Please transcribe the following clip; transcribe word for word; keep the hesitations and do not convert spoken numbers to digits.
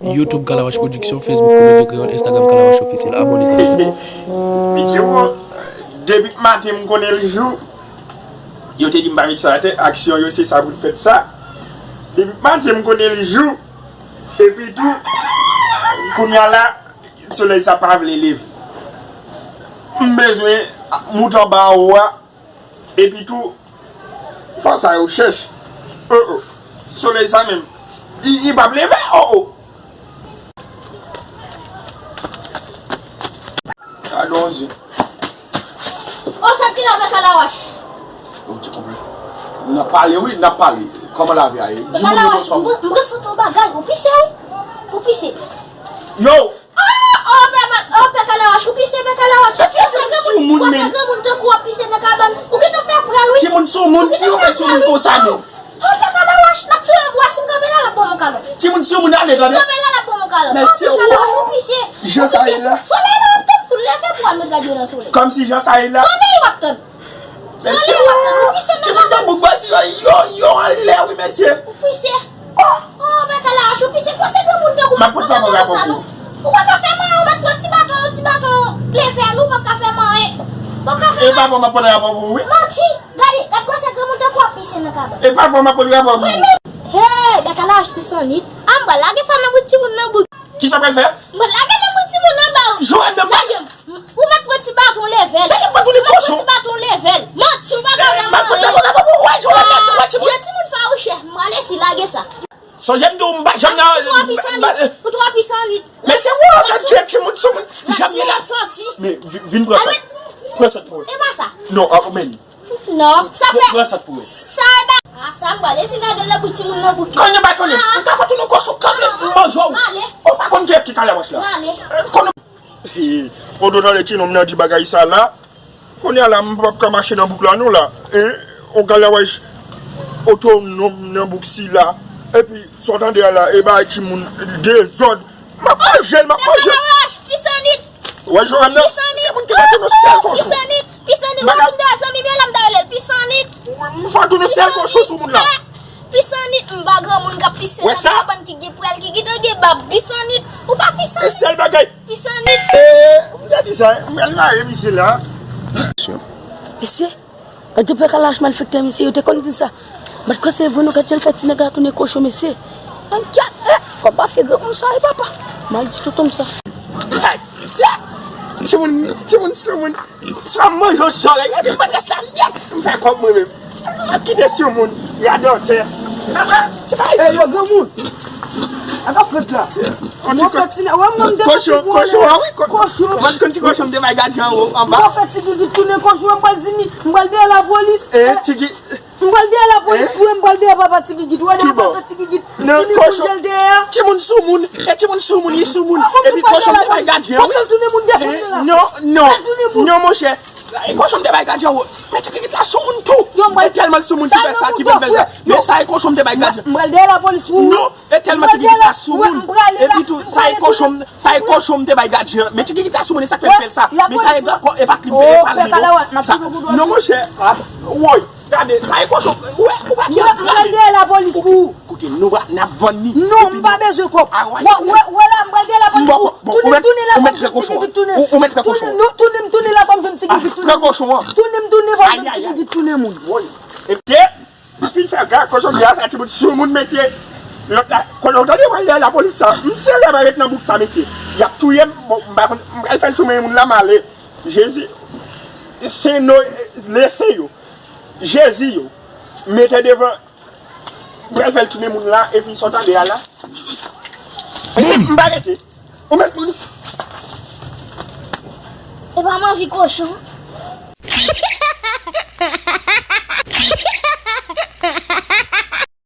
YouTube Kalawash Production, Facebook Komedyo Kreyòl, Instagram Kalawash Officiel. Abòne, zanmi. Piti, depi maten m konnen l jou. Yo te di m pa met sa atè, aksyon yo se sa pou l fèt sa. Depi maten m konnen l jou. Epi tou, kounye a la, solèy sa pa vle leve. M bezwen moute anba anwo a. Epi tou, fwa sa yo chèch. Oh, oh. Solèy sa menm, li, li p ap leve. Oh, oh. Gadon zye. Oh, sa ki la, Bèk Kalawash? Oh, ti konprann. N ap pale, wi, n ap pale. Kòman lavi a ye? Di moun yo bonswa. M, m presante yon bagay. Ou pise, wi. Ou pise. Yo! Oh, oh, Bèk, oh, Bèk Kalawash, ou pise, Bèk Kalawash. Ou pise, granmoun, ou pase granmoun tankou w ap pise nan kabann. Ou gentan fè pral, wi. Timoun sou moun, ki yo fè sou moun konsa, non? Ou fè Kalawash, l ap touye w, si m kanpe la, l ap ban m yon kalòt. Timoun sou moun, ale, tande. Si m kanpe la, l ap ban m yon kalòt. Mesye, ou fè Kalawash, ou pise. Jan sa ye la. Solèy la w ap tann pou l leve pou w al met gad yo nan solèy. Kòmsi jan sa ye la. Solèy w ap tann. Solèy w ap tann, ou pise nan kabann. Timoun nan bouk baz yo, yo, yo anlè, wi, mesye. Ou pise. Oh! Oh, Bèk Kalawash, ou pise, gwo se granmoun tankou w ap pase granmoun sa, non. Ou pa ka fè manyen, ou mèt pran ti baton, ti baton leve l, ou p ap ka fè manyen. Ou p ap ka fè manyen. E pa bon, m ap pote rapò pou ou, wi. Manti! Gade, gad gwosè granmoun tankou w ap pise nan kabann. E pa bon, m ap pote rapò pou ou. Hey, Bèk Kalawash, Pisannit. A, m pral lage sa nan bouch timoun nan bouk. Kisa w pral fè? M pral lage nan bouch timoun nan ba ou. Joab nan ba. Lage m. Ou mèt pran ti baton leve l. Ou mèt pran ti baton leve l. Manti, ou pa ka fè manyen. M ap pote rapò pou ou, wi, Joab nan ba timoun. Je timoun fawouchè. M prale si lage sa. Sonje m di w m pa janm nan. Ou twò pisan rit. Ou twò pisan rit. Men se ou, gad timoun sou moun. Janm ye la. Men vi-, vin pran sa. Pran sa pou ou. E pa sa. Non, a, men. Non, sa fè. Pran sa pou ou. Sa e ba. A sa m pral esi gade nan bouch timoun nan bouk. Konnen pa konnen. Ou ka fè tounen kochon kanmenm, m manje w. Ou pa konn kiyès ki Kalawash la. Konnen. Hey, o do tande ti nonm nan di bagay sa la. Kounye a la, m p ap ka mache nan bouk la non la. E, on Kalawash otonòm nan bouk sila. Epi, sa w tande a la, e bagay timoun dezòd. M ap manje l, m ap manje l. Pisannit. Wè, Joab nan, se moun ki mete nou sèl kochon. Pisannit. Pisannit, wè si m te wè zanmi m yo la, m ta rele l Pisannit. M fè tounen sèl kochon sou moun la. Pisannit, m pa granmoun k ap pise nan kabann ki gen pral, ki gentan gen bab. Pisannit, ou pa Pisannit. E sèl bagay. Pisannit. E, m te di sa, m pral mare misye la. Mesye, gade Bèk Kalawash malfektè, mesye, yo te konn di sa. M pa t kwè se vre non, gad jan l fè ti nèg la tounen kochon, mesye. Angyèt, e, fò m pa fè granmoun sa, e papa. Maldi tonton m sa. Ay, mesye, timoun, timoun sou moun. Sa manje yon sòlèy, epi mwen rès la nèt. M fè kòb mwen menm. M ap kite sou moun, radòtè. Ey, yo, granmoun. Sa k ap fèt la? Mwen fè ti nèg, wè, mwen, m te kochon, kochon an, wi, ko-, kochon. Ou pa t konn ti kochon m te bay gadyen anwo, anba? Mwen fè ti gigit tounen kochon, m pral di mi, m pral dèyè lapolis. E, ti gi-, M pral dèyè lapolis, wi, m pral dèyè papa ti gigit. Wè dèyè papa ti gigit. Tounen moun jèl dèyè a. Timoun sou moun. E timoun sou moun, li sou moun. Epi kochon m te bay gadyen an, wi. Pase l tounen moun dèyè kochon la. Non, non. Non, monchè. E kochon m te bay gadyen an, wi. Men ti gigit la sou moun tou. E tèlman l sou moun, se fè sa ki fè l fè sa. Men sa e kochon m te bay gadyen. M pral dèyè lapolis, wi. Non, e tèlman ti gigit la sou moun. Epi tou, sa e kochon m, sa e kochon m te bay gadyen an. Men ti gigit la sou moun, e sa k fè l fè l sa. Men sa e, e pa t li, e pa l li, non. Sa, non, monchè. Woy. Gade, sa e kochon. Ou wè, ou pa gen. Mwen, m pral dèyè lapolis pou ou. Koute, nou va, n ap vann li. Non, m pa bezwen kòb. Wè, wè, wè la, m pral dèyè lapolis pou ou. Tounen, tounen la fòm jwenn ti gigit tounen. Ou, ou mèt fè kochon. Tounen, nou, tounen m, tounen la fòm jwenn ti gigit tounen. Pran kochon an. Tounen m, tounen fòm jwenn ti gigit tounen moun. Woy. Epi, m fin fè gad kochon li a, sa timoun sou moun mesye. Lòt la, kochon tande, m pral dèyè lapolis sa. M serye, m ret nan bouk sa, mesye. Y ap touye m, bon, m pa konn, m pral fè l sou men moun la, m ale. Jezi, se no, lese yo. Jezi yo. Mete devan. M pral fè l tounen moun la, epi sa w tande a la. M pa rete. Ou mèt moun. E pa m anvi kochon.